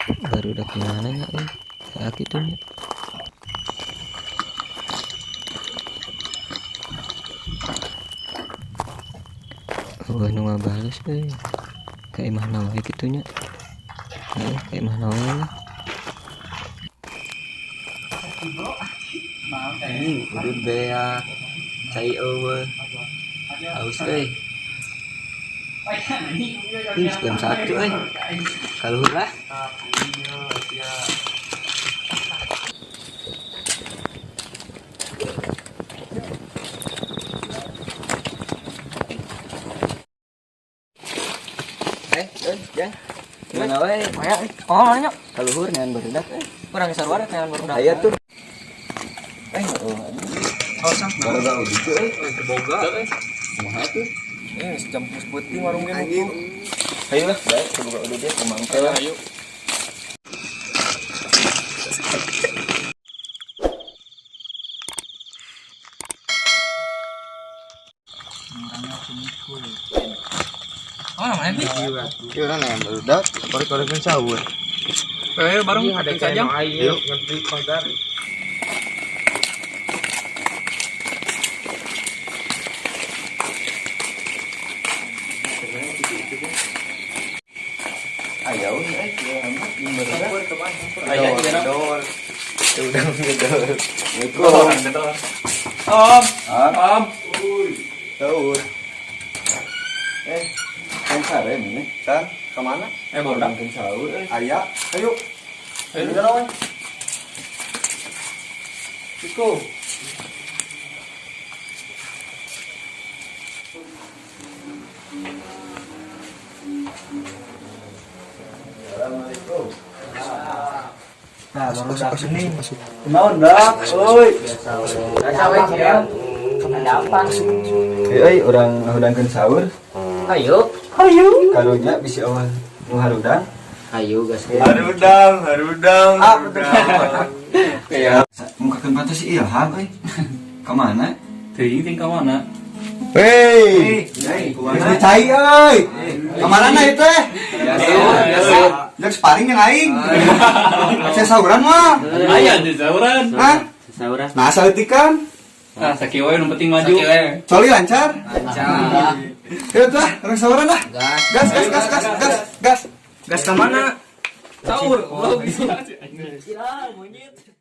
Barudak mana nya euy? Kayak kitu nya. Eueuh nu ngabales euy. Ka imahna wae kitu nya. Heeh, ka imahna wae lah. Anjing, udud beak. Cai eueuh. Haus euy. Ih, jam 1 euy. Kaluhur lah. Jang. Mana wae? Aya, oh, nya. Kaluhur ngan barudak euy. Urang sarua neangan barudak. Aya tuh. Oh, Oh, sang. barudak udud euy. Boga. Kumaha tuh? Jam putih warung ge. Anjing. Ayo lah, baik, coba udud dia kemangke lah. Ayo. Oh, namanya Bi? Iya, orang yang barudak, korek-korekin sahur. Bareng ada saja. Ayo. Ayo, Aya Gedor. Udah gedor. Assalamualaikum. Om. Ah, Om. Sahur. Kan sare nih. San, kemana? Barudak. Makan sahur euy. Aya, ayo. Ayo. Ayo. Let's go. Assalamualaikum. Nah, barudak ini. Naon dak? Euy. Biasa we, Cian. Ada apa? Euy, urang ngahudangkeun sahur. Ayo. Karunya bisi eueuh nu harudang. Ayo gas. Harudang, harudang. Ah, Iya. Mukakeun pantas si Ilham euy. Ka mana? Teuing ting ka mana? Hei, Hei, geus dicai euy. Kamana na ieu teh? Biasa. Jeung sparing jeung aing. Saya sahuran mah. Aya di sauran. Hah? Sauran. Nah, saeutikan. Ah, sakieu we nu penting maju. Soli lancar. Lancar. Ya udah, urang sahuran lah. Gas. Gas, gas, gas, gas, gas, gas. Gas ka mana? Sahur. Sila, monyet.